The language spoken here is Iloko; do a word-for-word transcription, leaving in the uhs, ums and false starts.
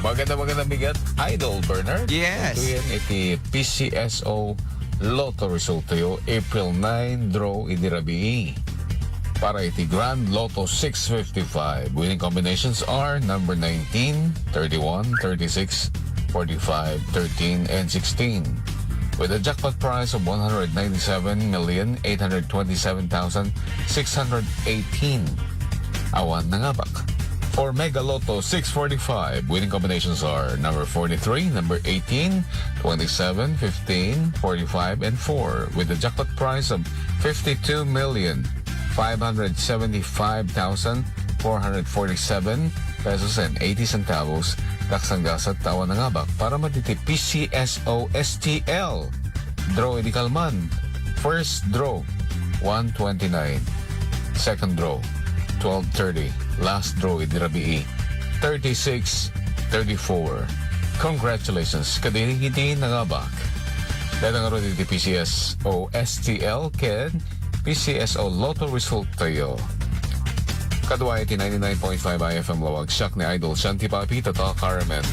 Maganda, maganda bigat, Idol Bernard. Yes. Ito yan, iti P C S O Lotto resultayo, April nine draw, idi rabii. Para iti Grand Lotto six fifty-five, winning combinations are number nineteen, thirty-one, thirty-six, forty-five, thirteen, and sixteen. With a jackpot price of one hundred ninety-seven million eight hundred twenty-seven thousand six hundred eighteen. Awan nangabak. For Mega Lotto six forty-five, winning combinations are number forty-three, number eighteen, twenty-seven, fifteen, forty-five, and four, with a jackpot price of fifty-two million five hundred seventy-five thousand four hundred forty-seven pesos and eighty centavos. Taksang gasat, awan nangabak. Para man iti P C S O S T L, draw idi kalman. First draw, one twenty-nine. Second draw, twelve thirty. Last draw idi rabii, thirty-six thirty-four. Congratulations kadagiti nangabak. Dayta ngarud iti P C S O S T L ken P C S O Lotto resultayo. Kadua iti ninety-nine point five I F M Lawag, siak ni Idol Shanti Papi, Tata Carmen.